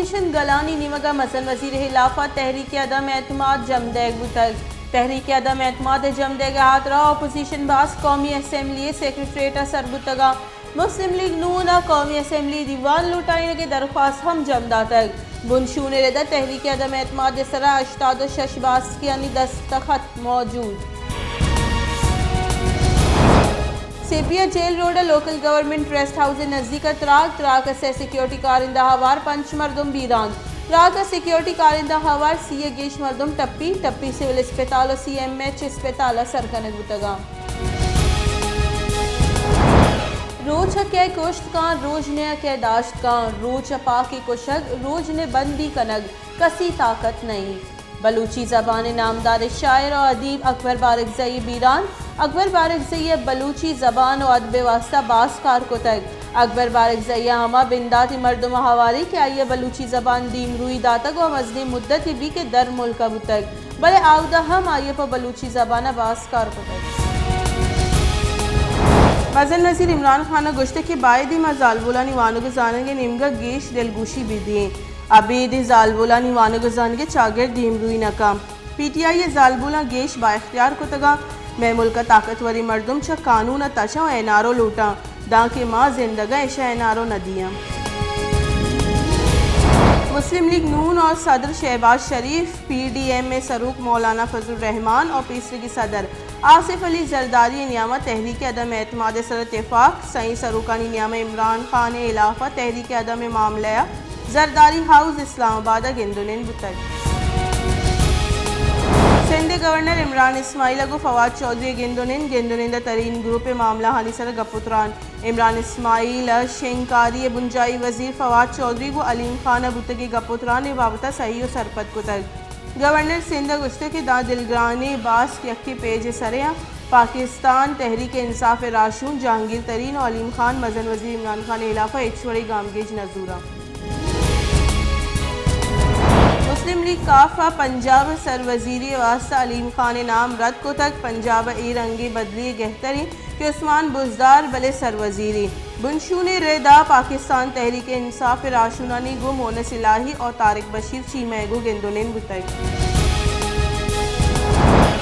اپوزیشن گلانی نیمگ ءَ مزن وزیر ءِ ہلاف ءَ تحریک عدم اعتماد جم دئیگ بوتگ۔ تحریک عدم اعتماد ءِ جم دئیگ ءِ ہاترا اپوزیشن باسک قومی اسمبلی ءِ سیکرٹریٹ ءَ سر بوتگ ءُ مسلم لیگ نون ءَ قومی اسمبلی دیوان لوٹائینگ ءِ درخواست ہم جم داتگ۔ بنشون ءِ رد ءَ تحریک عدم اعتماد ءِ سرا ہشتاد ءُ شش باسکیانی دستخط موجود۔ سیپی ءِ جیل روڈ ءَ لوکل گورنمنٹ ریسٹ ہاؤس ءِ نزیک ءَ تراک، تراک ءَ سئے سیکیورٹی کارندہ ہوار، پنچ مردم بیران۔ تراک ءَ سیکیورٹی کارندہ ہوار، سی ءَ گیش مردم ٹپی، ٹپی سول اسپتال ءُ سی ایم ایچ اسپتال ءَ سر کنگ بوتگ اَنت۔ روچ ءَ کئے کشت کاں، روژنے ءَ کئے داشت کاں، روچ ءَ پاکے کشگ، روژنے بندی کنگ، کسی طاقت نہ اِنت۔ بلوچی زبان ءِ نامداریں شاعر ءُ ادیب اکبر بارکزئی بیران۔ اکبر بارکزئی ءَ بلوچی زبان ءُ ادب ءِ واستہ باز کار کتگ۔ اکبر بارکزئی ءَ ہما بنداتی مردم ءَ ہواری کہ آئی ءَ بلوچی زبان دیمروئی داتگ ءُ مزنیں مدتے بیت کہ در ملک ءَ بوتگ، بلے آودا ہم آئی ءَ پہ بلوچی زبان ءَ باز کار کتگ۔ مزن وزیر عمران خان ءَ گوشتگ کہ بائدیں ما زالبولانی وانگ ءُ زانگ ءِ نیمگ ءَ گیش دلگوشی بہ دئیں۔ ابید زالبولانی وانگ ءُ زانگ ءِ چاگرد دیمروئی نہ کنت۔ پی ٹی آئی ءِ زالبولاں گیش بااختیار کتگ اَنت۔ مئے ملک ءَ طاقتوریں مردم چہ قانون ءَ تچ اَنت ءُ این آر او لوٹ اَنت، دانکہ ما زندگ اَنت ایشاں این آر او نہ دیاں۔ مسلم لیگ نون ءِ صدر شہباز شریف، پی ڈی ایم ءِ سروک مولانا فضل الرحمان ءُ پیسریگیں صدر آصف علی زرداری ءِ نیام ءَ تحریک عدم اعتماد ءِ سر ءَ تفاق، سئیں سروکانی نیام ءَ عمران خان ءِ ہلاف ءَ تحریک عدم ءِ معاملہ ءَ زرداری ہاؤس اسلام آباد ءَ گند ءُ نند بوتگ۔ سندھ ءِ گورنر عمران اسماعیل ءَ گوں فواد چوہدری ءِ گند ءُ نند، گند ءُ نند ءَ ترین گروپ ءِ معاملہ آنی سر ءَ گپ ءُ تران۔ عمران اسماعیل ءَ شنگکاری ءِ بنجاہی وزیر فواد چوہدری گوں علیم خان ءَ بوتگیں گپ ءُ تران ءِ بابت ءَ سہی ءُ سرپد کتگ۔ گورنر سندھ ءَ گوشتگ کہ داں دلگرانیں باسک یکیں پیج ءِ سر ءَ اَنت۔ پاکستان تحریک انصاف ءِ راہشون جہانگیر ترین ءُ علیم خان مزن وزیر عمران خان ءِ ہلاف ءَ ہچ وڑیں گامگیج نہ زوراں۔ مسلم لیگ کاف ءَ پنجاب ءِ سروزیری ءِ واستہ علیم خان ءِ نام رد کتگ۔ پنجاب ءَ اے رنگیں بدلی ءِ گہتر اِنت کہ عثمان بزدار بلے سروزیری۔ بنشون ءِ رد ءَ پاکستان تحریک انصاف ءِ راہشونانی گوں مونس الہی ءُ طارق بشیر چیمہ ءَ گوں گند ءُ نند بوتگ۔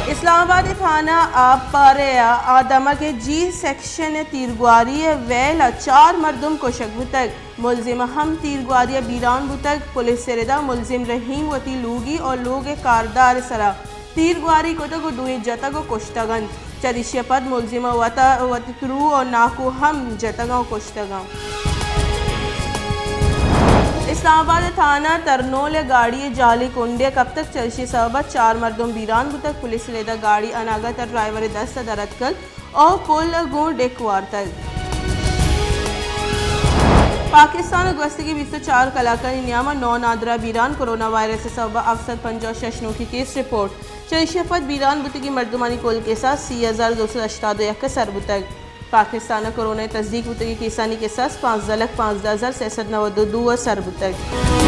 اسلام آباد ءِ تھانہ آبپارہ ءَ آ دمگ ءِ جی سیکشن ءِ تیرگواری ءِ ویل ءَ چار مردم کشگ بوتگ۔ ملزم ہم تیرگواری ءَ بیران بوتگ۔ پولیس ءِ رد ءَ ملزم رحیم وتی لوگی ءُ لوگ ءِ کاردار ءِ سرا تیرگواری کتگ ءُ دوئیں جتگ ءُ کشتگ اَنت۔ چریشی ءَ پد ملزم ءَ وت ءَ وتی ترو ءُ ناکو ہم جتگ اَنت ءُ کشتگ اَنت۔ اسلام آباد ءِ تھانہ ترنول ءَ گاڑی ءِ جہلی کنڈے ءَ کپتگ، چریشی ءِ سبب ءَ چار مردم بیران بوتگ۔ پولیس ءِ رد ءَ گاڑی اناگت ءَ ڈرائیور ءِ دست ءَ در اتکگ ءُ پل ءَ گوں ڈیک وارتگ۔ پاکستان ءَ گوستگیں بیست ءُ چار کلاکانی نیام ءَ نو نادراہ بیران، کرونا وائرس ءِ سبب ءَ ہفت سد پنجاہ ءُ شش نوکیں کیس رپورٹ۔ چہ ایشی ءَ پد بیران بوتگیں مردمانی کل کساس سی ہزار دو سد ہشتاد ءُ یک ءَ سر بوتگ۔ پاکستان ءَ کرونا ءِ تصدیق بوتگیں کیسانی کساس پانزدہ لکھ پانزدہ ہزار سئے سد نود ءُ دو ءَ سر بوتگ۔